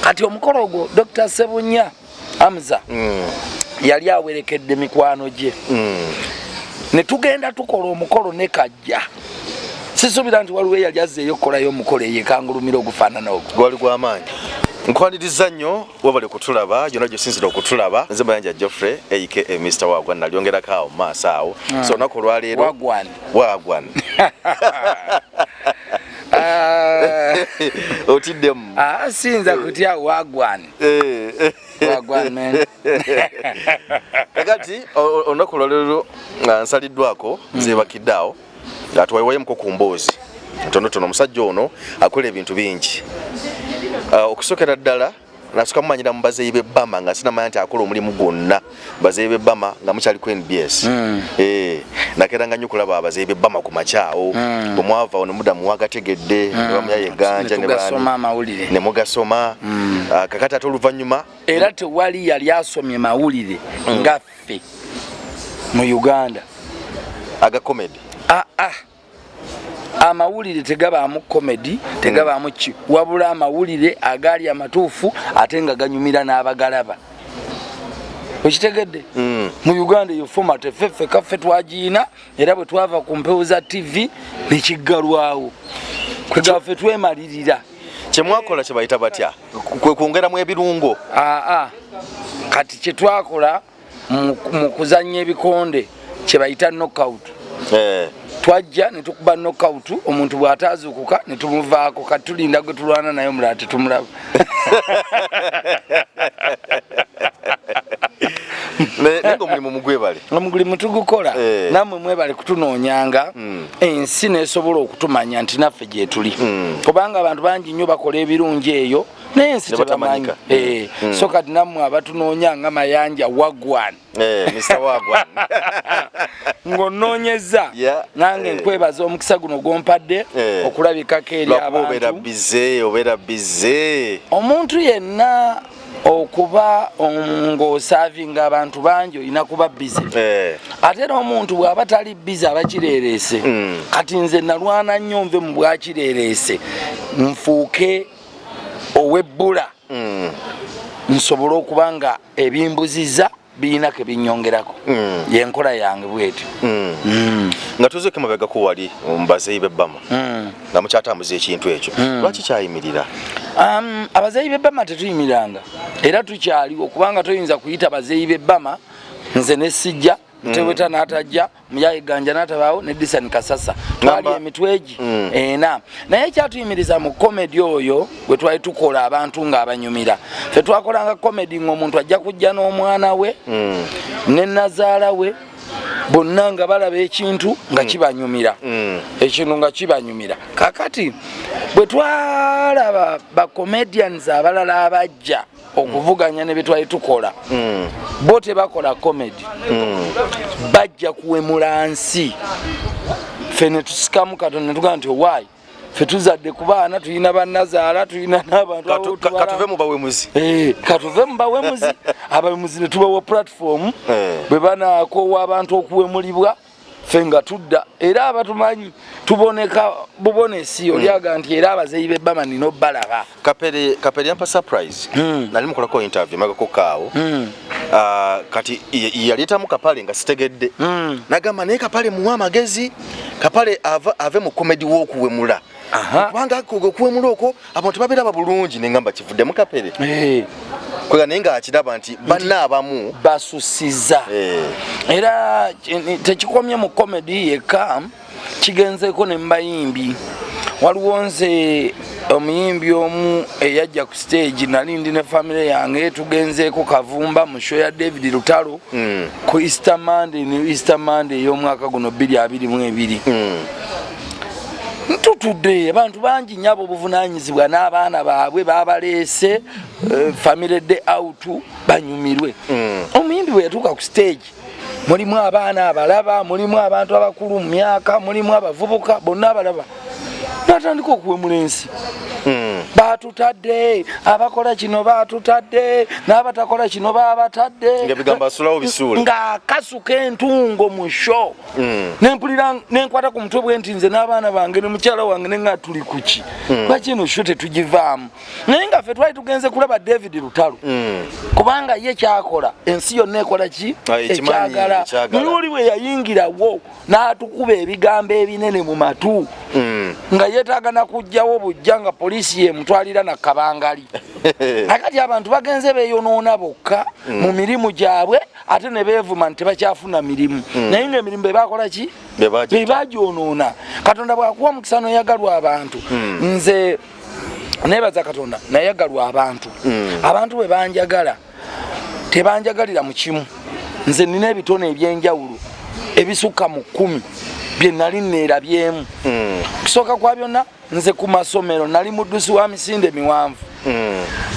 Kati omukolo ogwo Dr Sebunya Hamza yali awerekedde mikwano gye. Ne tugenda tukola omukolo ne Kajja. Sisuubira nti waliwo eyali azzeeyo okukolayo omukolo eyo ekangulumira ogufaanana ogwo. Gwali gw'amaanyi. Nkwaniriza nnyo, webale kutulaba gyonna gyosinzira okutulaba. Nze Mayanja Geoffrey aka Mr Wagwan, nalyongerako awo mu maaso awo. So olunaku olwaleero Wagwan. Wagwan. Otiddemu? Ah, siyinza kutya. Wagwan. Wagwan, man. Kakati olunaku olwaleero nga nsaliddwako, nzebakidde awo nga tuwayiwayemuko ku mboozi ntonotono. Omusajja ono akola ebintu bingi. Okusookera ddala nasooka mumanyira mu bazeeyi b'ebbama nga sinamanya nti akola omulimu gwonna. Bazeeyi b'ebbama nga mukyali ku NBS. Nakeranga nnyo okulaba abazeeyi b'ebbama ku makyawo. Bwe mwava awo ne mudda muwagategedde ne bamuyaye eganja ne Tugasoma baani amawulire. Ne mugasoma. Kakati ate oluvannyuma Era tewali yali asomye mawulire nga ffe mu Uganda. Aga comedy? Ah, ah. Amawulire tegabaamu comedy, tegabaamu ki, wabula amawulire agaali amatuufu ate nga ganyumira n'abagalaba. Okitegedde? Mu Uganda eyo format effeffe kaffe twagiina, era bwe twava ku mpewo za TV nekiggalwawo, kwegaffe twemalirira. Kyemwakola kyebayita batya? Kwe kwongeramu ebirungo? Aa, kati kyetwakola mu kuzannya ebikonde kyebayita knockout. Twajja ne tukuba knockout, omuntu bw'ataazuukuka ne tumuvaako. Kati tulinda gwe tulwana naye omulala, tetumulaba. Naye nga omulimu mugwebale. Omulimu tugukola. Nammwe mwebale kutunoonyanga, ensi nesobola okutumanya nti naffe gyetuli, kubanga abantu bangi nnyo bakola ebirungi eyo naye ensi Ne tebamanyi. batamanyika. So kati nammwe abatunoonya nga Mayanja Wagwan, Mr Wagwan, ng'onoonyeza, nange nkwebaza omukisa guno gwompadde okulabikako eri Lwakuba obeera abantu. busy, obeera busy. Omuntu yenna okuba ng'oservinga abantu bangi olina kuba busy. Ate era omuntu bw'aba tali busy aba kireereese. Kati nze nalwana nnyo nve mu bwakireereese nfuuke ow'ebbula, nsobole okuba nga ebimbuziza birina ke binyongerako. Yenkola yange bwetyo. Nga tuzeeko emabegako wali mu bazeeyi b'ebbama, nga mukyatambuza ekintu ekyo, lwaki kyayimirira? Abazeeyi b'ebbama tetuyimiranga, era tukyaliwo, kubanga toyinza kuyita bazeeyi b'ebbama nze ne sijja, Nteweta n'atajja, Muyaye Ganja n'atabaawo, ne Disan Kasasa. Twali emitwe egi ena, naye ekyatuyimiriza mu comedy oyo gwe twali tukola, abantu ng'abanyumira. Ffe twakolanga comedy ng'omuntu ajja kujja n'omwana we ne nazaala we, bonna nga balaba ekintu nga kibanyumira, ekintu nga kibanyumira. Kakati bwe twalaba ba comedians abalala abajja okuvuganya ne betwali tukola, bo tebakola comedy, bajja kuwemula nsi. Ffe ne tusikamu katono ne tugamba nti owaayi, ffe tuzadde ku baana, tulina bannazaala, tulina n'abantu Katuve mu bawemuzi. Katuve mu bawemuzi. Abawemuzi ne tubawa platform. Bwe banakoowa abantu okuwemulibwa, ffe nga tudda. Era abatumanyi tuboneka bubonesi, olyaga nti era abazeeyi b'ebbama nina obbalaba. Kapere, Kapere yampa surprise. Nali mukolako interview magako kaawo. Kati yaleetamu Kapale nga sitegedde. Nagamba naye Kapale muwe amagezi, Kapale ave mu comedy w'okuwemula, kubanga okuwemula okwo abantu babeera bulungi. Nengamba kivuddemu Kapere. Kwega naye ng'akiraba nti banna abamu basusiza. Era tekikomye mu comedy yekka, kigenzeeko ne mubayimbi. Waliwo nze omuyimbi omu eyajja ku stage, nali ndi ne famire yange, tugenzeeko Kavumba mu show ya David Lutalo ku Easter Monday, ne Easter Monday ey'omwaka guno 2022. Ntutudde abantu bangi nnyo ab'obuvunanyizibwa n'abaana baabwe babaleese, family day out, banyumirwe. Omuyimbi bwe yatuuka ku stage, mulimu abaana abalaba, mulimu abantu abakulu mu myaka, mulimu abavubuka, bonna abalaba, natandika okuwemula ensi. Batutadde abakola kino, batutadde n'abatakola kino, babatadde. Ng'ebigambo asulawo bisuule. Ng'akasuka entungo mu show. Nempulira nenkwata ku mutwe bwe nti nze n'abaana bange ne mukyala wange nenga tuli kuki? Lwaki eno show tetugivaamu? Naye nga ffe twali tugenze kulaba David Lutalo, kubanga ye kyakola ensi yonna ekola ki? Ah, ekimanyi, ekyagala. Ekyagala. Naye oli bwe yayingirawo n'atukuba ebigambo ebinene mu matu, nga yeetaaga nakugjawo bujja nga poliisi yemutwalira na kabangali. Akati abantu bagenze beeyonoona bokka mu mirimu gyabwe, ate ne beevuma nti tebakyafuna mirimu, naye ngaemirimu bebakola ki? Be bagita. Bebagyonoona. Katonda bwakuwa omukisa noyagalwa abantu, nze nebaza Katonda nayagalwa abantu. Abantu bwe banjagala, tebanjagalira mu kimu. Nze nina ebitone ebyenjawulo ebisukka mu 10 bye nali neerabyemu. Kusooka kwa byonna, nze ku masomero nali muddusi wa misinde miwanvu,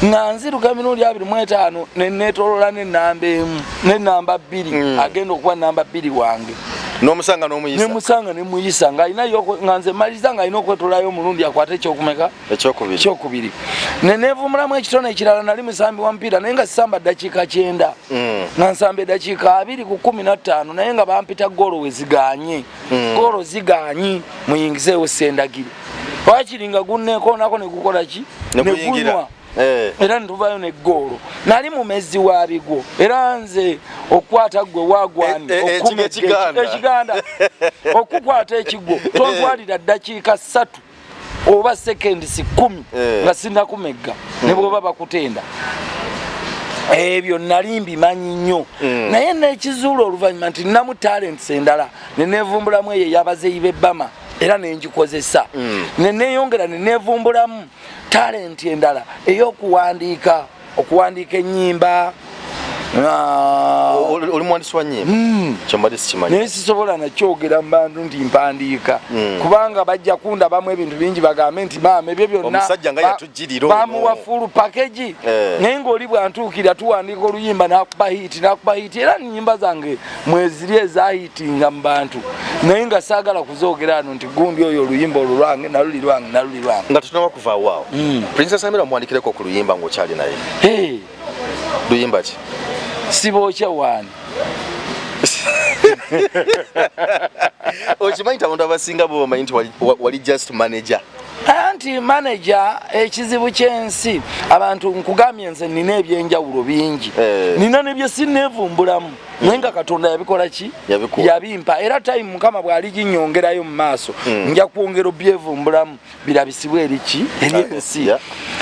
nga nziruka emirundi 25 nenetolola nenamba 1 nenamba 2. Agenda okuba namba 2 wange. N'omusanga n'omuyisa. Nemusanga nemuyisa, nga nze maliriza nga alina okwetolayo omulundi akwate ekyokumeka? Ekyokubiri. Ekyokubiri. Nenevumulamu ekitone ekirala. Nali musambi wa mupiira, naye nga sisamba ddakiika 90. Nga nsamba eddakiika 20 ku 15, naye nga bampita goolo weziganye. Goolo ziganyi, muyingizeewo Sendagire. Wakiri nga gunneekoonako negukola ki? Ne guyingira. Negunywa. Eh. Era netuvayo negoolo. Nali mumezi wa bigwo, era nze okukwata gwe wagwani. Eh, eh, okukuma ekiganda. Ekiganda, okukwata ekigwo tontwalira ddakiika 3 oba seconds 10 Eh. nga sinakumegga, ne bwoba bakutenda. Ebyo nali mbimanyi nnyo. Naye nekizuula oluvannyuma nti ninamu talents endala, nenevumbulamu eyo eyabazeeyi b'ebbama, era nengikozesa. Neneyongera nenevumbulamu talent endala ey'okuwandiika, okuwandiika ennyimba. Ah, Oli muwandisi wa nyimba? Kyembadde sikimanyi. Naye sisobola nakyogera mu bantu nti mpandiika, kubanga bajja kundabamu ebintu bingi, bagambe nti maama ebyo byonna Omusajja nga yatujjirira ono. bamuwa full package. Eh. Naye ngaoli bwantuukira tuwandiika oluyimba, nakuba hit, nakuba hit, era nyimba zange mweziri ezahitinga mu bantu, naye nga saagala kuzoogera ano nti gundi oyo oluyimba olwo lwange, naluli lwange, naluli lwange. Nga tutunaba kuvaawo awo, Princess Amira muwandikireko ku luyimba ng'okyali naye? Hey, Luyimba ki? Sibookya waani. Okimanyi nti abantu abasinga bo bamanyi nti wali just manager. Anti manager, ekizibu ky'ensi, abantu, nkugambye nze nina ebyenjawulo bingi. Eh. Nina nebye sinneevumbulamu, naye nga Katonda yabikola ki? Yabikuwa. Yabimpa. Era time Mukama bw'aliginyongerayo mu maaso, nja kwongera obyevumbulamu birabisibwe eri ki? Eri ensi.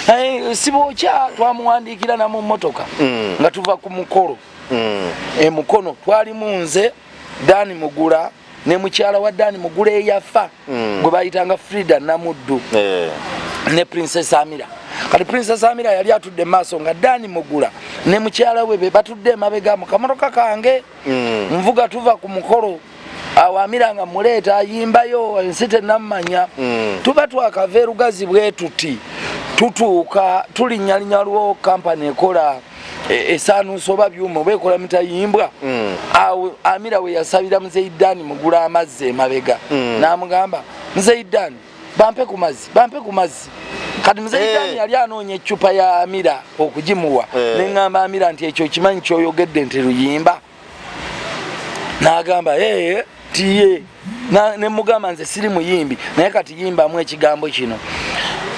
Eh, sibookya twamuwandiikira namu mmotoka nga tuva ku mukolo emukono. Twalimu nze, Dani Mugula ne mukyala wa Dani Mugula eyafa, gwe bayitanga Frida Namuddu, ne Princess Amira. Kati Princess Amira yali atudde maaso, nga Dani Mugula ne mukyala we be batudde emabega mu kamotoka kange. Nvuga, tuva ku mukolo awo, Amira nga muleeta ayimbayo, ensi tenammanya. Tuba twakava erugazi bwe tuti, tutuuka tulinnyalinya lwo kampani ekola esaanuusa oba byuma oba ekola mitayimbwa. Awo Amira we yasabira Muzeyi Dani Mugula amazzi emabega, n'amugamba, "Muzeyi Dani, bampe ku mazzi, bampe ku mazzi." Kati Muzeyi Dani yali anoonya eccupa ya Amira okugimuwa. Neŋŋamba Amira nti, "Ekyo okimanyi kyoyogedde nti luyimba?" N'agamba, "Ee." Tiye nemugamba, "Nze siri muyimbi, naye kati yimbamu ekigambo kino,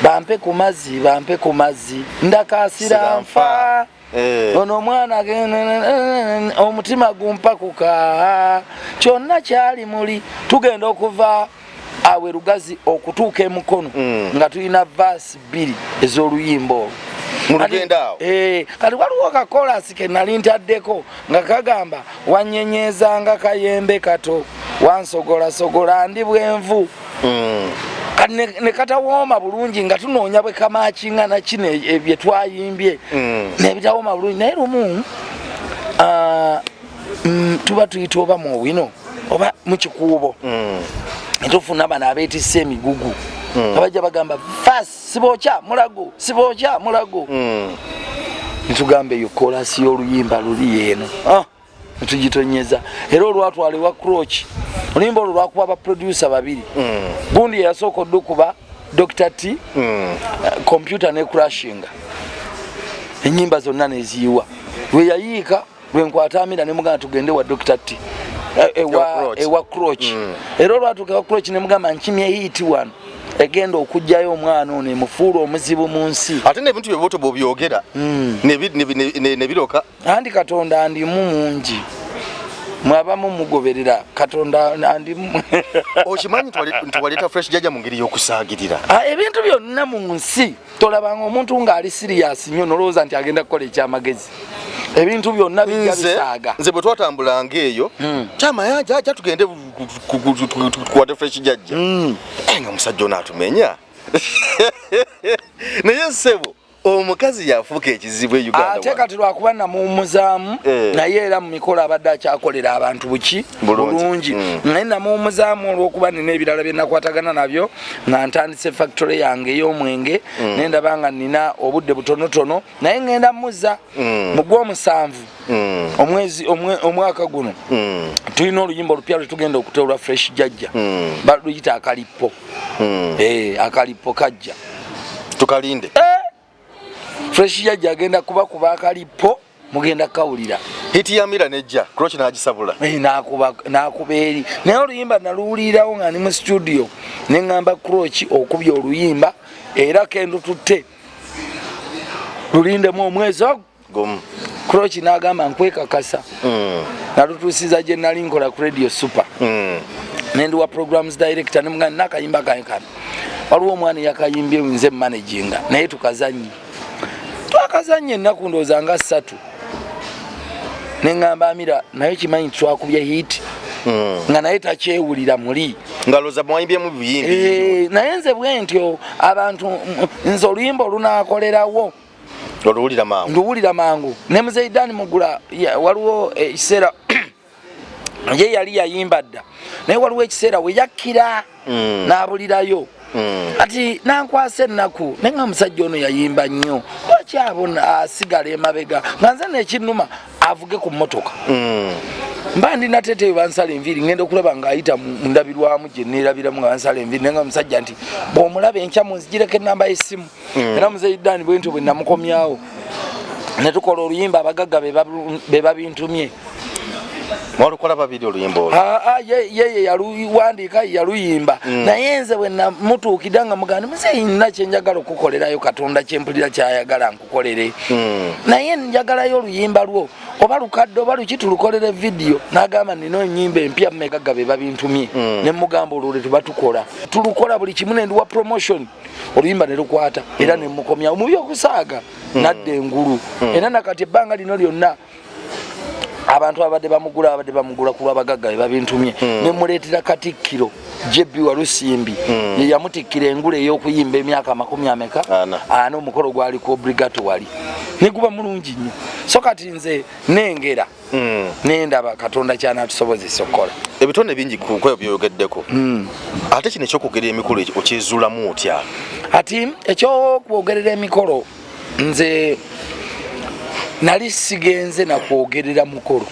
bampe ku mazzi, bampe ku mazzi, ndakasira nfa." Eh. Ono omwana omutima gumpakuka kyonna kyali muli. Tugenda okuva awe Lugazi okutuuka emukono, nga tulina verse 2 ez'oluyimba olwo. Mu lugendo awo? Eh, kati waliwo kakolasi ke nali ntaddeko nga kagamba, "Wanyenyezanga kayembe kato, wansogolasogola ndi bwenvu." Kati ne katawooma bulungi, nga tunoonya bwe kamakinga na kino bye twayimbye, nebitawooma bulungi. Naye lumu tuba tuyita oba mu Owino oba mu Kikuubo, netufuna bano abeetisse emigugu, abajja bagamba, "Fas sibookya Mulago, sibookya Mulago." Netugamba, "Eyo kolasi y'oluyimba luli eno." Ah, netugitonyeza. Era olwatwala ewa Croch, oluyimba olwo lwakuba ba producer babiri. Gundi yeyasooka oddukuba. Dr T, computer ne crashinga, enyimba zonna neziyiwa. Lwe yayiika, lwenkwata Amira nemugamba tugende wa Dr T, Ewa Croch. Ewa Croch. Era olwatuuka ewa Croch nemugamba nkimye hit wano egenda okugjayo omwana ono emufuula omuzibu mu nsi. Ate n'ebintu bye boto bw'obyogera ne biroka. Andi Katonda andimu mungi, mwabamu mugoberera Katonda andimu. Okimanyi nti waleeta Fresh Jajja mu ngeri y'okusaagirira? Ah, ebintu byonna mu nsi, tolabanga omuntu ng'ali serious nnyo nolowooza nti agenda kukola ekyamagezi. Ebintu byonna bijja Nze bisaaga. Nze bwe twatambulanga eyo, kyamayanja ajja tugende tukwate Fresh Jajja. Eh, nga musajja ono atumenya, naye ssebo omukazi yafuuka ekizibu e Uganda Ate wano. Kati lwakuba namuwumuzaamu, naye era mu mikolo abadde akyakolera abantu buki? Bulungi. Bulungi. Naye namuwumuzaamu olwokuba nina ebirala bye nakwatagana nabyo nga ntandise factory yange ey'omwenge, nendaba nga nina obudde butonotono, naye ngenda muzza mu gw'omusanvu, omwezi omwaka guno. Tulina oluyimba olupya lwetugenda okuta olwa Fresh Jajja, baluyita Akalippo. Eh, Akalippo kajja. Tukalinde. Fresh Jajja agenda kubakuba akalippo, mugenda kukawulira. Hit ya Mira nejja, Croch n'agisabula. Eh, nakuba eri, naye oluyimba naluwulirawo nga ndi mu studio, neŋŋamba Croch okubya oluyimba era kendututte lulindemu omwezi ogwo gumu. Croch n'agamba nkwekakasa. Nalutuusiza gye nali nkola ku Radio Super, nendiwa programs director, nemugamba nakayimba kange kano, waliwo omwana eyakayimbye, nze managinga, naye tukazanye. Twakazanye ennaku ndowooza nga 3, neŋŋamba Amira naye kimanyi nti twakubye hit, nga naye takyewulira muli. Nga loza mwayimbyemu biyimbi. Eh, naye nze bwe ntyo abantu, nze oluyimba olunakolerawo oluwulira mangu. Nduwulira mangu. Ne Muzeidani Mugula waliwo ekiseera ye yali yayimba dda, naye waliwo ekiseera we yakkira n'abulirayo. Kati nankwasa ennaku, naye nga musajja ono yayimba nnyo, lwaki abona asigala emabega? Nga nze nekinuma avuge ku mmotoka. Mba ndi nateteyo bansala enviiri, ngenda okulaba ng'ayita mu ndabirwamu gye neerabiramu nga bansala enviiri, naye nga musajja nti bw'omulaba enkya munzigireko enamba y'essimu. Era Muzeyi Dani bwentyo bwe namukomyawo ne tukola oluyimba Abagagga Be Babintumye. Mwalukola babiri oluyimba olwo? Ah, ah, yeye yaluwandiika, yaluyimba, naye nze bwe namutuukidda nga mugamba, muzeeyi nina kyenjagala okukolerayo Katonda, kyempulira kyayagala nkukolere, naye njagalayo oluyimba lwo oba lukadde oba luki, tulukolere vidiyo. N'agamba nina enyimba empya mmekagga Be Babintumye. Ne mugamba olwo lwe tuba tukola, tulukola buli kimu, nendiwa promotion, oluyimba ne lukwata, era ne mukomyawo mu byokusaaga nadda engulu. Era nakati ebbanga lino lyonna abantu abadde bamugula ku lwabagagga Be Babintumye. Nemuleetera Katikkiro JB Walusimbi, ye yamutikkira engula ey'okuyimba emyaka 40 ameka? Ana. Ana. Omukolo gwaliko obligatory ne guba mulungi nnyo. So kati nze nengera nendaba Katonda kyanatusobozesa okukola. Ebitone bingi ku kweyo byoyogeddeko, ate kino ekyokwogera emikolo okyezuulamu otya? Ati ekyokwogerera emikolo, nze nali sigenze nakwogerera mukolo.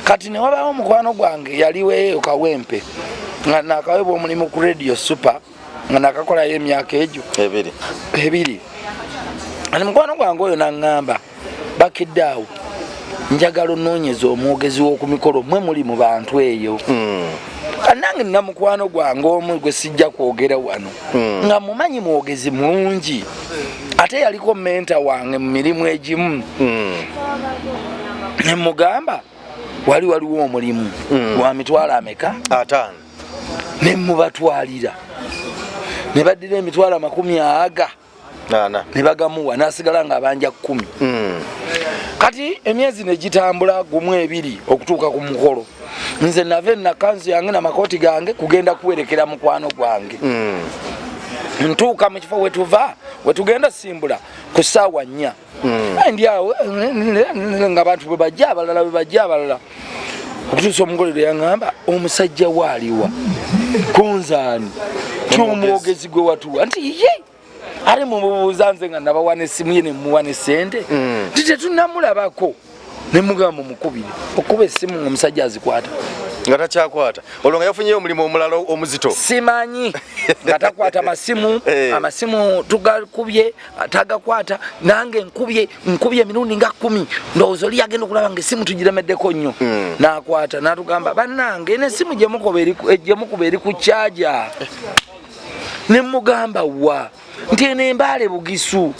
Kati newabaawo omukwano gwange yaliweeyo Kawempe, nga nakawebwa omulimu ku Radio Super, nga nakakolayo emyaka egyo 2. 2. Ani mukwano gwange oyo naŋŋamba, bakidde awo njagala onoonyeza omwogezi w'oku mikolo, mwe muli mu bantu eyo. Nange nina mukwano gwange omu gwe sijja kwogera wano, nga mumanyi mwogezi mulungi, ate yaliko mentor wange mu mirimu egimu. Nemugamba wali waliwo omulimu gwa mitwalo ameka? 50. Nemubatwalira, ne baddira emitwalo 40 4. Ne bagamuwa, nasigala nga abanja 10. Kati emyezi negitambula gumu, ebiri, okutuuka ku mukolo. Nze nava enakanzu yange namakooti gange kugenda kuwerekera mukwano gwange. Ntuuka mu kifo wetuva wetugenda simbula ku ssaawa 4. Ndi awo nga abantu bwe bajja abalala, bwe bajja abalala, okutuusa omugole lwe yaŋŋamba, omusajja waaliwa kunzaani kyomwogezi gwe watuwa? Nti ye ate mumubuuza nze nga nabawa nesimu ye nemuwa ne sente, nti tetunamulabako. Nemugamba mumukubire okuba essimu nga omusajja azikwata. Nga takyakwata, olwo nga yafunyeyo omulimu omulala omuzito. Simanyi, nga takwata masimu. Amasimu tugakubye, tagakwata. Nange nkubye, nkubye emirundi nga 10. Ndowooza oli yagenda okulaba nga esimu tugiremeddeko nnyo, nakwata, natugamba, "Bannange, eno esimu gyemukuba eri ku kyaja." Nemugamba, "Wa?" Nti, "Eno embaale Bugisu."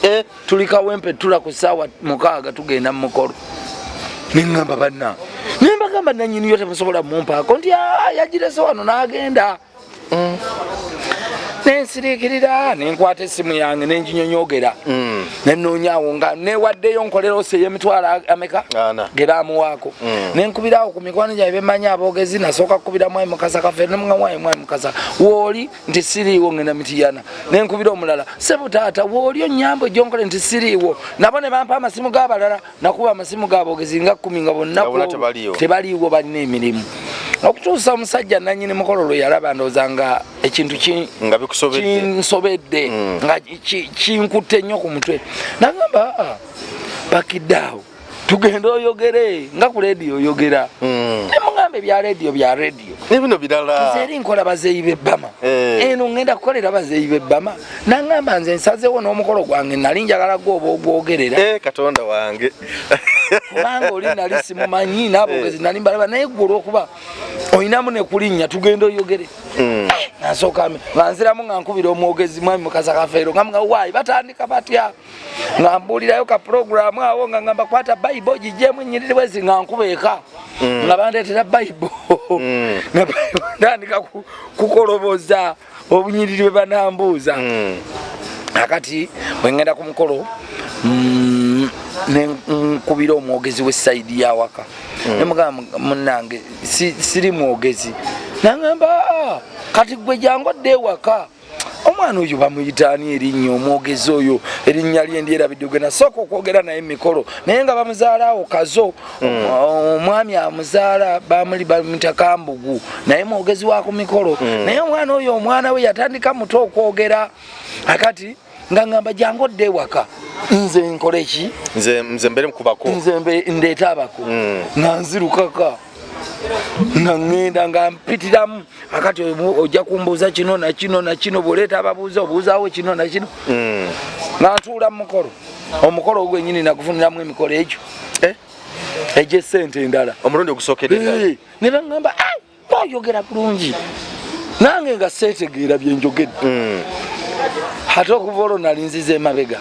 Tuli Kawempe, tula ku ssaawa 6, tugenda mu mukolo. Neŋŋamba, "Banna," nembagamba, "nanyiniyo temusobola mumpaako?" Nti, "Ah, yagirese wano n'agenda." Nensiriikirira, nenkwata essimu yange, nenginyonyogera, nenoonyaawo nga newaddeyo nkolera ose ey'emitwalo ameka Ana. ge bamuwaako. Nenkubirawo ku mikwano gyange bemanyi aboogezi. Nasooka kukubira Mwami Mukasa Kafe, nemuga, "Mwami, Mwami Mukasa, wooli?" Nti, "Siriiwo, ngenda Mitiyana." Nenkubira omulala, "Sebo taata, wooli onyambo gyonkole?" Nti, "Siriiwo." Nabo ne bampa amasimu g'abalala. Nakuba amasimu g'aboogezi nga 10 nga bonna Nga bonna tebaliiwo. Tebaliiwo, balina emirimu. Okutuusa omusajja nanyini mukolo lwe yalaba, ndowooza nga ekintu Nga bikusobedde. Kinsobedde, nga kinkutte nnyo ku mutwe, nagamba, "Ah, Bakidde awo tugende oyogere nga ku lediyo oyogera." Nemugamba, "Ebya lediyo bya lediyo, Nebino birala. Nze eri nkola bazeeyi b'ebbama." "Eno ngenda kukolera bazeeyi b'ebbama." Nangamba, "Nze nsazeewo n'omukolo gwange nali njagala gwoba ogwogerera." Katonda wange. Kubanga oli nali simumanyi, n'aboogezi nali mbalaba, naye gwe olwokuba olinamu nekulinnya, tugenda oyogere. Nasooka nga nziramu nga nkubira omwogezi Mwami Mukasa Kafeero, nga mga, "Waayi, batandika batya?" Nga mbuulirayo ka puroguramu awo, nga ngamba, "Kwata Bayibo gijjemu ennyiriri bwezi." Nga nkuba eka, nga bandeetera Bayibo, nga Bayibo ntandika kukoloboza obunyiriri bwe banambuuza. Akati bwe ngenda ku mukolo, ne nkubira omwogezi w'esayidi yawaka, nemugamba, "Munange, siri mwogezi." Nagamba, "Ah, kati gwe jangu odde ewaka." Omwana oyo bamuyitaani erinnya, omwogezi oyo erinnya lye ndyerabidde, gwe nasooka okwogera naye emikolo, naye nga bamuzaala awo Kazo. Omwami amuzaala bamuli bamuyita Kambugu, naye mwogezi wa ku mikolo. Naye omwana oyo, omwana we yatandika muto okwogera. Akati nga ngamba, "Jangu odde ewaka, nze nkole ki?" Nze mbere mukubako. Nze ndeete abako. Nga nzirukaka, nga ŋŋenda nga mpitiramu. Akati ojja kumbuuza kino na kino na kino, bw'oleeta ababuuza, obuuzaawo kino na kino. Nga ntuula mu mukolo. Omukolo ogwo gwennyini nagufuniramu emikolo egyo egy'essente endala. Omulundi ogusookedde ddala. Ne baŋŋamba, "Ah, oyogera bulungi." Nange nga seetegeera byenjogedde. Ate okuva olwo nali nziza emabega.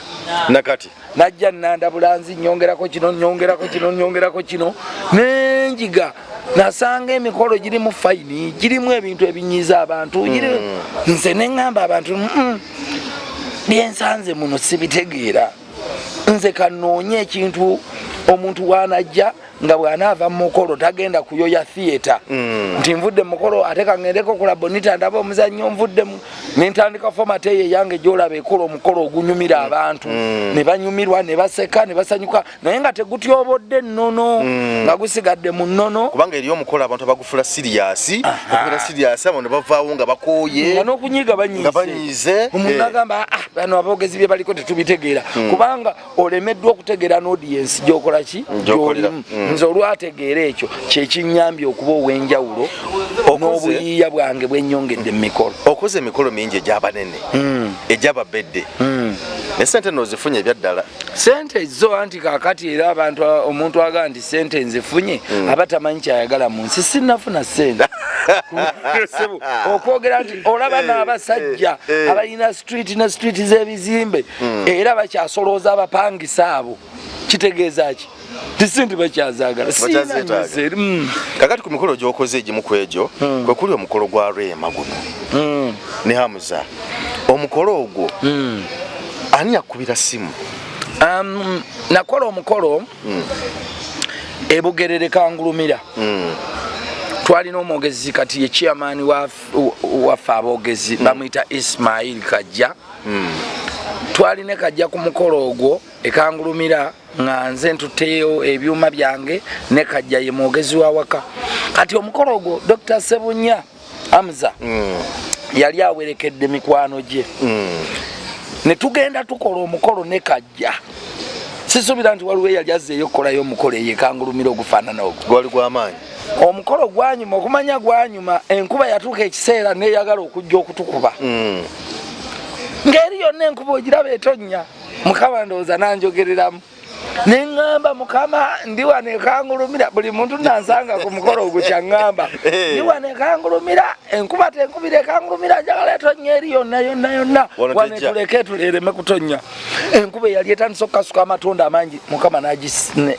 Nakati Najja nanda bulanzi, nyongerako kino, nyongerako kino, nyongerako kino, nenjiga. Nasanga emikolo girimu fine, girimu ebintu ebinyiiza abantu. Nze neŋŋamba abantu, "Byensanze muno sibitegeera. Nze kanoonye ekintu omuntu wanajja nga bw'anaava mu mukolo tagenda kuyoya theatre, nti nvudde mu mukolo ate kaŋŋendeko ku Labonita ndaba omuzannyo." Nvuddemu nentandika format eyo eyange gyolaba ekola omukolo ogunyumira abantu, ne banyumirwa, ne baseka, ne basanyuka, naye nga tegutyobodde nnono, nga gusigadde mu nnono. Kubanga eri omukolo abantu abagufula serious, okubeera serious, abo ne bavaawo nga bakooye. Nga n'okunyiiga banyiize. Nga banyiize. Omuntu agamba, "Ah, bano aboogezi bye baliko tetubitegeera," kubanga olemeddwa okutegeera n'audience gyokola ki. Gy'okolera. Gy'olimu. Nze olwategeera ekyo, kyekinyambye okuba ow'enjawulo n'obuyiiya bwange bwenyongedde mu mikolo. Okoze emikolo mingi egy'abanene, egy'ababedde, ne sente noozifunye ebyaddala? Sente zo anti kakati era abantu, omuntu agamba nti sente nzifunye, aba tamanyi kyayagala mu nsi. Sinnafuna sente. Sebo, okwogera nti olaba n'abasajja abalina street ne street z'ebizimbe, era bakyasolooza abapangisa abo, kitegeeza ki? Tisi nti bakyazaagala. Bakyazeetaaga. Siina. Kakati ku mikolo gy'okoze, egimu ku egyo kwe kuli omukolo gwa Rema guno ne Hamuza. Omukolo ogwo ani yakubira simu? Nakola omukolo ebugerere Kangulumira. Twalina omwogezi, kati ye chairman waffe aboogezi, bamuyita Ismail Kajja. Twalina Kajja ku mukolo ogwo ekangulumira, nga nze ntutteyo ebyuma byange, ne Kajja ye mwogezi wa waka. Kati omukolo ogwo Dr Sebunya Hamza yali awerekedde mikwano gye, ne tugenda tukola omukolo ne Kajja. Sisuubira nti waliwo eyali azzeeyo okukolayo omukolo eyo ekangulumira ogufaanana ogwo. Gwali gw'amaanyi. Omukolo gwanyuma, okumanya gwanyuma, enkuba yatuuka ekiseera neyagala okujja okutukuba. Ng'eri yonna enkuba ogiraba etonnya, Mukama ndowooza nanjogereramu neŋŋamba, Mukama, ndi wano ekangulumira, buli muntu nansanga ku mukolo ogwo kyaŋŋamba, ndi wano ekangulumira, enkuba tenkubira ekangulumira, njagala etonnya eri yonna yonna yonna, wano etuleke ereme kutonnya. Enkuba eyali etandise okukasuka amatondo amangi, Mukama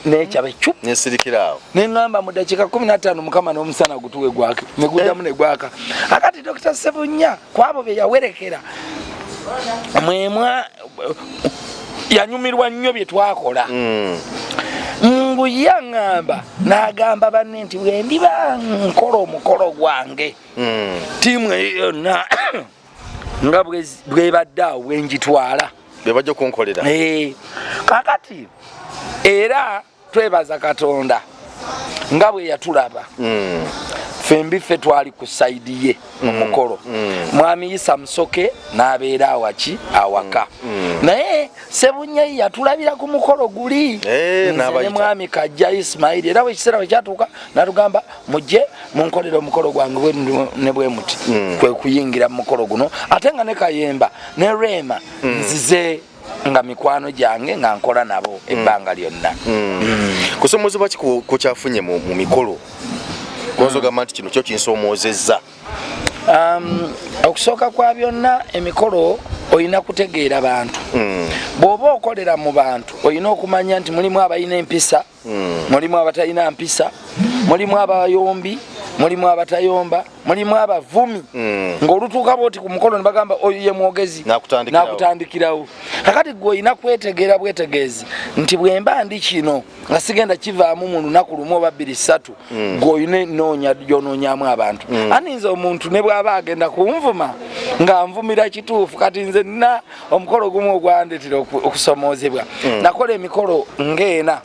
nekyaba ecu nesirikiraawo, neŋŋamba mu dakiika 15 Mukama n'omusana gutuwe gwake, neguddamu negwaka. Akati Dr. Sebunya kwabo be yawerekera mwemwa yanyumirwa nnyo bye twakola. Mbu yaŋŋamba n'agamba banne nti bwendiba nkola omukolo gwange, ttiimu eyo yonna nga bwebadde awo bwenjitwala bebajja okunkolera. Kakati era twebaza Katonda nga bwe yatulaba. Fembi ffe twali ku side ye mu mukolo. Mwami Isa Musoke n'abeera awaki awaka. Naye Sebunyayi yatulabira ku mukolo guli, nze ne mwami Kajja Ismaili, era bwekiseera bwe kyatuuka natugamba, mujje munkolere omukolo gwange ne bwe muti. Kwe kuyingira mu mukolo guno, ate nga ne Kayemba ne Rema nzize nga mikwano gyange nga nkola nabo ebbanga lyonna. Kusomoozebwa ki kukyafunye mu mikolo konza ogamba nti kino kyo kinsomoozezza? Okusooka kwa byonna, emikolo olina kutegeera bantu. Bw'oba okolera mu bantu, olina okumanya nti mulimu abalina empisa, mulimu abatalina mpisa, mulimu abayombi, mulimu abatayomba, mulimu abavumi. Ng'olutuuka bwoti ku mukolo ne bagamba oyo ye mwogezi, n'akutandikirawo. Kakati gwe olina kwetegeera bwetegeezi nti bwemba ndi kino nga sigenda kivaamu mu lunaku lumu oba bbiri ssatu. Gwe olina enoonya gyonoonyamu abantu. Ani nze omuntu ne bw'aba agenda kunvuma nga nvumira kituufu. Kati nze nina omukolo gumu ogwandetera okusomoozebwa. Nakola emikolo ng'ena,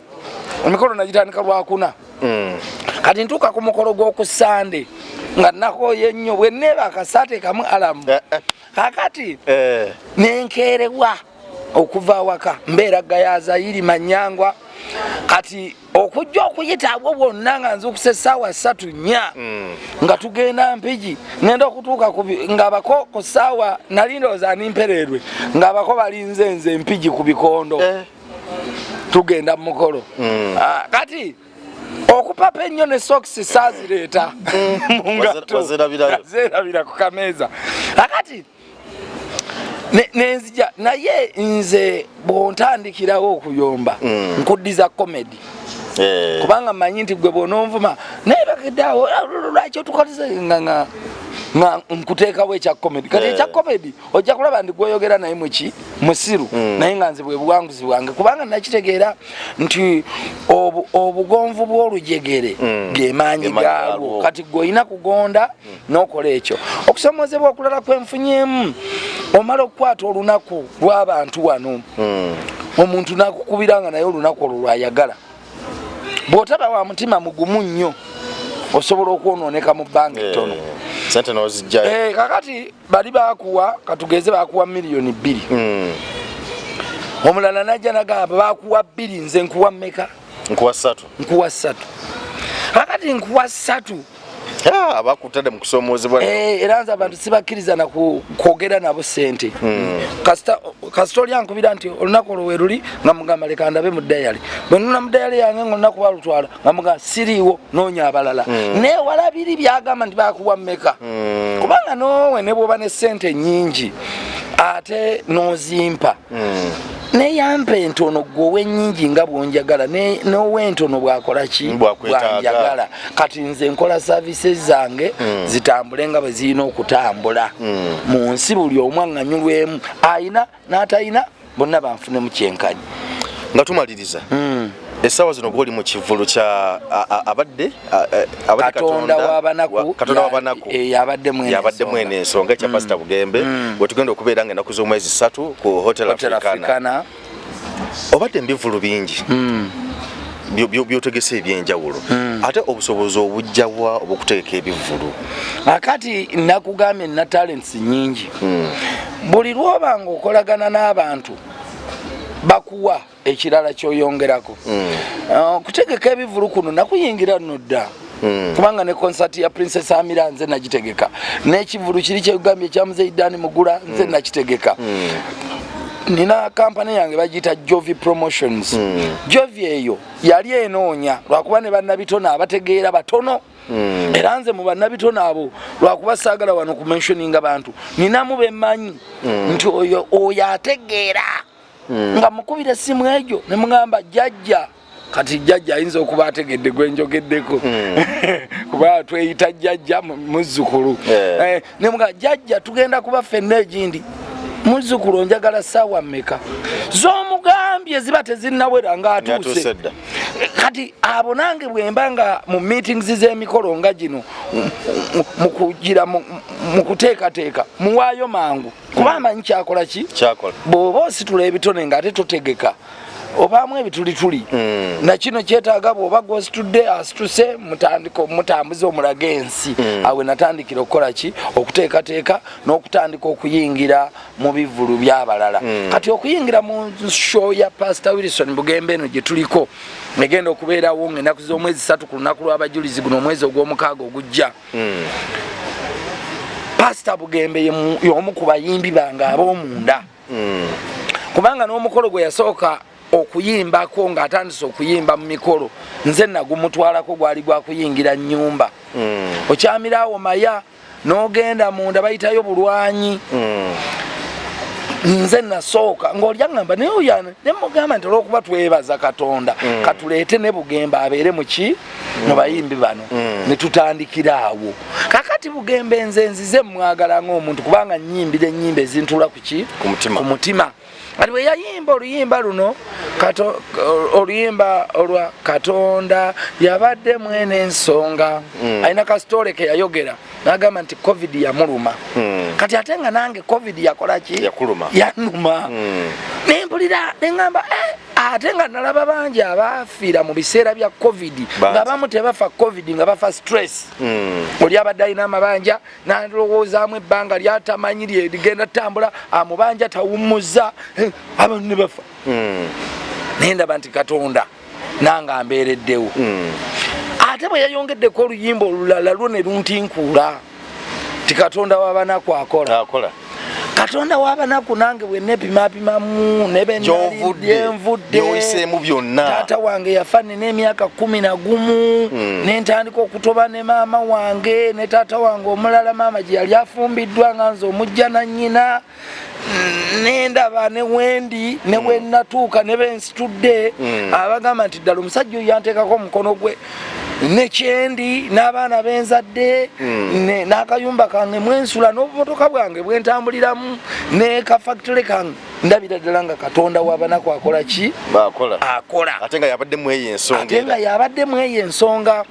emikolo nagitandika Lwakuna. Kati ntuuka ku mukolo gw'oku Sande nga nakooye nnyo, bwe neeba akasaate kamu alamu. Kakati nenkeerewa okuva awaka, mbeera Gayaza yiri Manyangwa. Kati okujja okuyita abwo bwonna nga nzukusa essaawa 3, 4, nga tugenda Mpigi, ngenda okutuuka nga bako ku ssaawa nali ndowooza nimpereerwe, nga bako balinze nze Mpigi ku bikondo. Tugenda mu mukolo. Kati okupapa ennyo ne sokisi saazireeta mu ngatto, zerabira ku kameeza. Akati nenzija, naye nze bwontandikirawo okuyomba, nkuddiza comedy, kubanga mmanyi nti gwe bwononvuma naye bakeddeawo lwaki otukoleze nga nkuteekawo ekya comedy. Kati ekya comedy ojja kulaba ndi gwoyogera naye muki musiru. Naye nga nze bwe buwanguzi bwange, kubanga nakitegeera nti obugonvu bw'olujegere ge maanyi gaalwo. Kati gwe olina kugonda n'okola ekyo. Okusomozebwa okulala kwenfunyemu, omala okukwata olunaku lw'abantu wano, omuntu nakukubira nga naye olunaku olwo lwayagala. Bw'otaba wa mutima mugumu nnyo, osobola okwonooneka mu bbanga ettono. Sente nozijjayo. Kakati bali bakuwa, katugeze bakuwa miliyoni 2. Omulala najja nagamba bakuwa 2, nze nkuwa mmeka? Nkuwa 3. Nkuwa 3. Kakati nkuwa 3. Abakutadde mu kusomoozebwa. Era nze abantu sibakkiriza na kwogera nabo sente. Kasita oli ankubira nti olunaku olwo weruli, nga mugamba leka ndabe mu diary. Bwe nuna mu diary yange nga olunaku balutwala, nga mugamba siriiwo, noonya abalala. Naye wala biri byagamba nti bakuwa mmeka, kubanga noowe ne bwoba ne sente nyingi ate n'ozimpa, neyampa entono, gwe ow'ennyingi nga bwonjagala, n'ow'entono bwakola ki? Bwanjagala. Kati nze nkola services zange zitambule nga bwe zirina okutambula mu nsi, buli omu aŋŋanyulwemu, ayina n'atayina bonna banfunemu kyenkanyi. Nga tumaliriza, essaawa zino gwoli mu kivulu kya abadde Katonda w'abanaku. Katonda w'abanaku. Yabadde. Mwene ensonga ekya Pasita Bugembe, wetugenda okubeera nga ennaku z'omwezi 3 ku Hotel Africana. Obadde mbivulu bingi byotegese ebyenjawulo, ate obusobozi obujjawa obwokutegeka ebivulu? Akati nakugambye nina talents nyingi. Buli lwoba nga okolagana n'abantu bakuwa. Ekirala kyoyongerako, okutegeka ebivulu kuno nakuyingira nno dda, kubanga ne konsati ya Princess Amira nze nagitegeka, n'ekivulu kiri kyegambye ekya Muzeyi Dani Mugula nze nakitegeka. Nina kampani yange bagiyita Jovi Promotions. Jovi eyo yali enoonya, lwakuba ne bannabitone abategeera batono. Era nze mu bannabitone abo, lwakuba saagala wano kumentioninga bantu, ninamu bemmanyi nti oyo oyo ategeera, nga mukubira essimu egyo ne mugamba, "Jjajja." Kati jjajja ayinza okuba ategedde gwenjogeddeko, kuba tweyita jjajja muzzukulu. Ne mugamba, "Jjajja, tugenda kuba ffenna egindi, muzzukulu onjagala ssaawa mmeka?" Z'omugambye ziba tezinnawera ng'atuuse. Ng'atuuse dda. Kati abo nange bwemba nga mu meetings z'emikolo nga gino, mu kugira mu kuteekateeka, muwaayo mangu, kuba amanyi kyakola ki. Kyakola. Bw'oba ositula ebitone ng'ate totegeka, obaamu ebitulituli. Nakino kyetaaga bw'oba gwositudde asituse, mutandika mutambuze, omulage ensi. Awe natandikira okukola ki? Okuteekateeka n'okutandika okuyingira mu bivulu by'abalala. Kati okuyingira mu show ya Pastor Wilson Bugembe eno gye tuliko, egenda okubeerawo ng'ennaku z'omwezi 3 ku lunaku lw'abajulizi, guno omwezi ogw'omukaaga ogujja. Pasita Bugembe y'omu ku bayimbi bange ab'omunda, kubanga n'omukolo gwe yasooka okuyimbako ng'atandise okuyimba mu mikolo nze nagumutwalako, gwali gwa kuyingira nnyumba. Okyamirawo maya n'ogenda munda, bayitayo bulwanyi. Nze nasooka ng'oli aŋŋamba, naye oyo ne mugamba nti olwokuba twebaza Katonda, katuleete ne Bugembe abeere muki mu bayimbi bano. Ne tutandikira awo. Kakati Bugembe nze nzize mwagala ng'omuntu, kubanga nyimbira ennyimba ezintuula ku ki? Ku mutima. Ku mutima. Kati bwe yayimba oluyimba luno, oluyimba olwa Katonda yabadde mwene ensonga, alina kasitole ke yayogera nagamba nti COVID yamuluma. Kati ate nga nange COVID yakola ki? Yakuluma. Yanuma. Nempulira neŋamba, eh, ate nga nalaba bangi abafiira mu biseera bya COVID, Bangi. nga bamu tebafa COVID, nga bafa stress. Oli abadde alina amabanja, nalowoozaamu ebbanga lyatamanyi lyerigenda tambula, amubanja tawummuza, abantu ne bafa. Naye ndaba nti Katonda nange ambeereddewo. Ate bwe yayongeddeko oluyimba olulala lwo ne luntinkuula ti Katonda w'abanaku akola. Akola. Katonda w'abanaku, nange bwe nepimapimamu Gy'ovudde, nebenvudde, by'oyiseemu byonna. Taata wange yafa nina emyaka 11, nentandika okutoba ne maama wange ne taata wange omulala, maama gye yali afumbiddwa nga nze omujja na nnyina. Nendaba ne wendi ne wenatuuka ne bensitudde, abagamba nti ddala omusajja oyo yanteekako omukono gwe, nekyendi n'abaana benzadde, n'akayumba kange mwensula, n'obumotoka bwange bwentambuliramu, ne kafactory kange, ndabira ddala nga Katonda w'abanaku akola ki? Bakola. Akola. Ate nga yabadde mu eyo ensonga. Ate nga era. Yabadde mu eyo ensonga.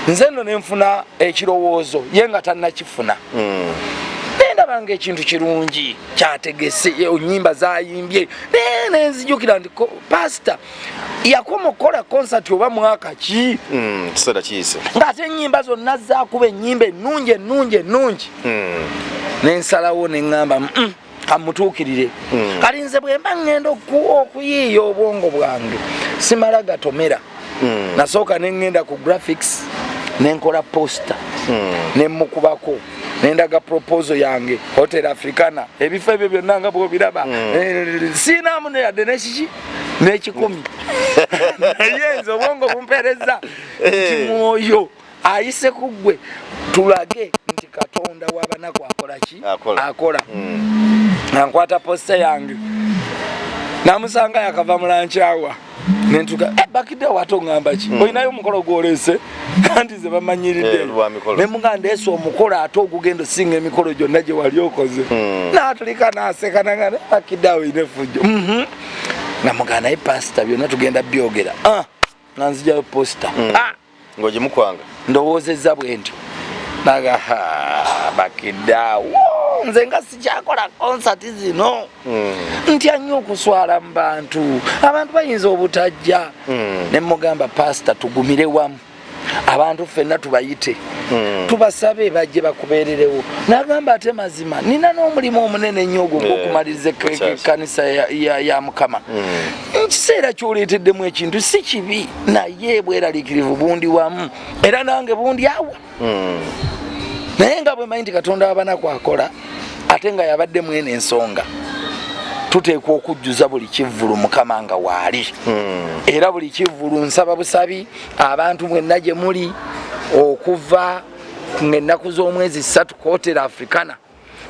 Nze nno nenfuna ekirowoozo, ye nga tannakifuna. Nendaba nga ekintu kirungi kyategese, nyimba zayimbye, naye nenzijukira nti pasita yakoma okukola konsati oba mwaka ki? Kiseera kiyise. Ng'ate ennyimba zonna zakuba ennyimba ennungi ennungi ennungi. Nensalawo neŋŋamba, kamutuukirire." Kati nze bwe mba ŋŋenda okuyiiya, obwongo bwange simala gatomera. Nasooka neŋŋenda ku graphics, nenkola poster, nemukubako, nendaga proposal yange, Hotel Africana, ebifo ebyo byonna nga bwobiraba. Siinaamu neyadde nekiki n'ekikumi, naye nze obwongo bumpereza nti mwoyo ayise ku ggwe, tulage nti Katonda w'abanaku akola ki? Akola. Akola. Nga nkwata poster yange, namusanga yakava mu lunch hour, nentuka, eh, bakidde wate oŋŋamba ki? Olinayo omukolo gwolese? Anti ze bamanyiridde. Eh, lwa mikolo. Nemuga, "Ndeese omukolo ate ogugenda osinga emikolo gyonna gye wali okoze." Natulika naseka, naga, "Bakidde awo olina effujjo." Namugaa, "Naye pasita, byonna tugenda byogera." Ah, nga nzijayo poster. Ah, Ng'ogimukwanga. Ndowoozezza bwe ntyo, naga, "Ha, bakidde awo nze nga sikyakola konsati zino. Ntya nnyo okuswala mu bantu, abantu bayinza obutajja." Ne mugamba, "Pasita, tugumire wamu." Abantu ffenna tubayite, tubasabe bajje bakubeererewo. Nagamba, ate mazima nina n'omulimu omunene ennyo ogwo ogw'okumaliriza ekkanisa ya Mukama. Nkiseera kyoleeteddemu ekintu si kibi, naye bweraliikirivu bundi wamu era nange bundi awa. Naye nga bwemanyi nti Katonda wabanaku akola, ate nga yabadde mwene ensonga, tuteekwa okujjuza buli kivvulu Mukama nga waali. Era buli kivvulu nsaba busabi abantu mwenna gye muli, okuva ng'ennaku z'omwezi 3, Hotel Africana.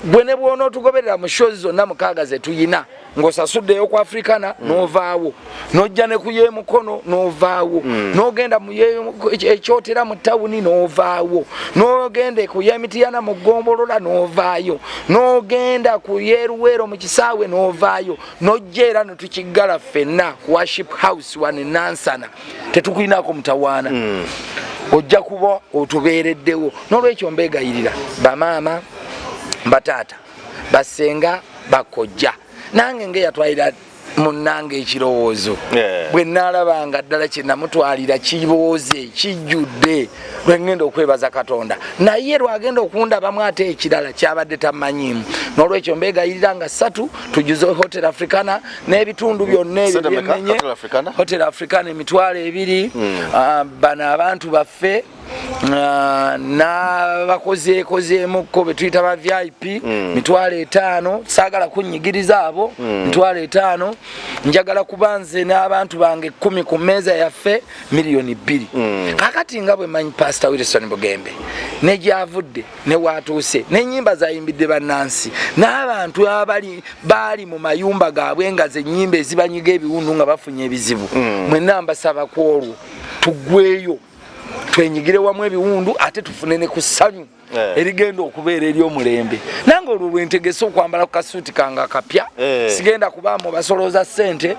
Gwe ne bw'onootugoberera mu shows zonna 6 ze tuyina, ng'osasuddeyo ku Africana, n'ovaawo n'ojja ne ku y'emukono, n'ovaawo n'ogenda mu ekyotera mu tawuni, n'ovaawo n'ogenda ku y'emitiyana mu ggombolola, n'ovaayo n'ogenda ku y'eruweero mu kisaawe, n'ovaayo n'ojja era ne tukiggala ffenna ku Worship House wano e Nansana. Tetukulinaako mutawaana, ojja kuba otubeereddewo. N'olwekyo mbeegayirira, bamaama, bataata, basenga, bakojja, nange ngaeyatwalira munnange ekirowoozo, bwe naalabanga ddala kye namutwalira kibooze kijjudde, lwe ŋŋenda okwebaza Katonda, naye lwagenda okundabamu ate ekirala kyabadde tamanyiimu. N'olwekyo mbeegayirira nga 3 tujuze Hotel Africana n'ebitundu byonna ebyo byemenye. Hotel Africana 20,000. Bano abantu baffe n'abakozeekozeemukko be tuyita ba VIP, 50,000. Saagala kunnyigiriza abo. 50,000. Njagala kuba nze n'abantu bange 10 ku mmeeza yaffe, 2 million. Kakati nga bwe manyi Pastor Wilson Bugembe ne gyavudde ne watuuse n'ennyimba zayimbidde bannansi n'abantu abali baali mu mayumba gaabwe, nga ze nnyimba ezibanyiga ebiwundu nga bafunye ebizibu, mwenna mbasaba ku olwo tuggweeyo twenyigire wamu ebiwundu, ate tufune ne ku ssanyu erigenda okubeera ery'omulembe. Nange olwo lwentegese okwambala ku kasuuti kange akapya. Sigenda kubaamu basolooza ssente.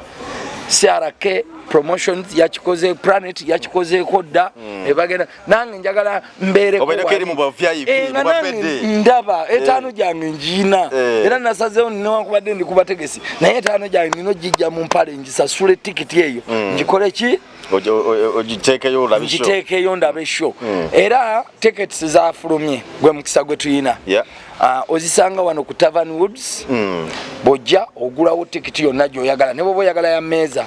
CRK Promotions yakikoze, Planet yakikozeeko dda. Ebagenda nange njagala mbeereko Obeereko eri mu ba VIP, nga mu ba nange birthday. ndaba 5 gyange ngiina. Era nasazeewo, newankubadde ndi kubategesi, naye 5 gyange nina ogijja mu mpale, ngisasule tikiti eyo, ngikole ki? Ogiteekeyo olabe show. Ngiteekeyo ndabe show. Era tickets zafulumye, gwe mukisa gwe tuyina. Ozisanga wano ku Tavern Woods. Bw'ojja ogulawo tikiti yonna gy'oyagala, ne bwoba oyagala ya mmeeza,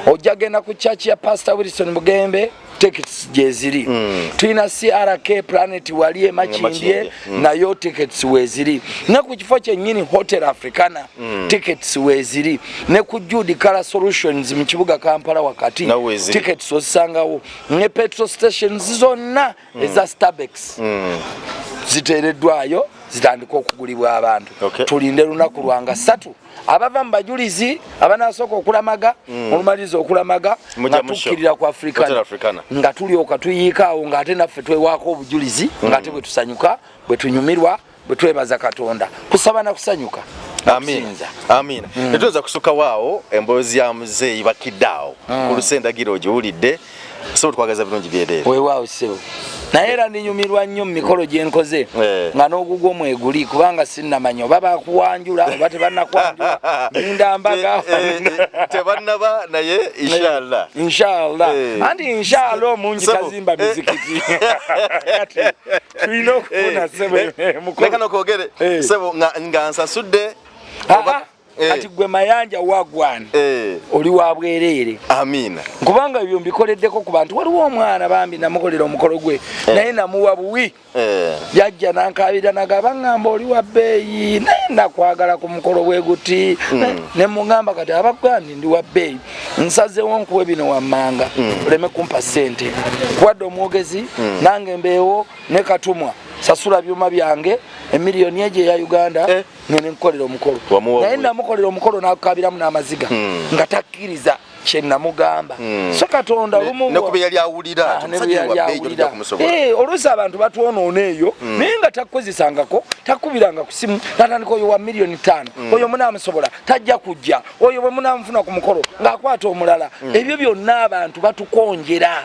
ojja genda ku church ya Pastor Wilson Bugembe, tickets gyeziri. Tulina CRK Planet wali emakindye. Makindye. Nayo tickets weeziri, ne ku kifo kyennyini Hotel Africana tickets weeziri, ne ku Jude Color Solutions mu kibuga Kampala wakati Nawo weeziri. tickets ozisangawo, ne petrol stations zonna eza Stabex ziteereddwayo, zitandika okugulibwa abantu. Tulinde lunaku lwanga 3, abava mu bajulizi abanasooka okulamaga, olumaliriza okulamaga Mujja nga mu show. tukkirira ku Hotel Africana, Africana. nga tulyoka tuyiika awo, ng'ate naffe twewaako obujulizi, ng'ate bwe tusanyuka, bwe tunyumirwa, bwe twebaza Katonda, kusaba na kusanyuka. Amina. Kusinza. Amina. Tetuyinza kusukkawo awo emboozi ya muzeeyi bakidde awo ku lusendagiro ogiwulidde. So twagaza birungi byereere. Weewaawo ssebo, naye era ndinyumirwa nnyo mu mikolo gye nkoze nga n'ogugwo mweguli, kubanga sinnamanya oba bakuwanjula oba tebannakwanjula, ninda mbaga. Tebannaba, naye inshallah. Inshallah. Anti inshallah omungi Ssebo, tazimba mizikiti. Kati tulina okufuna ssebo mukolo. Leka nokwogere. Ssebo, nga nsasudde Kati gwe Mayanja wagwan, oli wa bwereere. Amina. Kubanga ebyo mbikoleddeko ku bantu. Waliwo omwana bambi namukolera omukolo gwe, naye namuwa buwi. Yajja nankabira, nagamba, ŋŋamba oli wa bbeeyi, naye nakwagala ku mukolo bwe guti. Ne mugamba, kati abagambye ndi wa bbeeyi, nsazeewo nkuwe bino wammanga, oleme kumpa ssente, kuwadde omwogezi nange mbeewo ne katumwa, sasula byuma byange emiliyoni egyo eya Uganda, ngende nkukolera omukolo. Wamuwa Naye buwi. namukolera omukolo nakukabiramu n'amaziga nga takkiriza kyenamugamba. So Katonda olumu Ne kuba yali awulira Ah, ne bwe omusajja yali wa bbeeyi awulira. tojja kumusobola. Oluusi abantu batwonoona eyo, naye nga takukozesangako, takubiranga ku simu, natandika oyo wa 5 million, oyo munaamusobola, tajja kujja, oyo bwe munaamufuna ku mukolo ng'akwata omulala. Ebyo byonna abantu batukonjera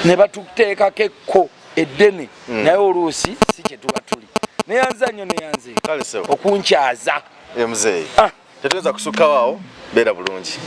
ne batuteekako ekko eddene, naye oluusi si kye tuba tuli. Neyanza nnyo, neyanze Kale ssebo. okunkyaza. Muzeeyi, Ah. tetuyinza kusukkawo awo, beera bulungi.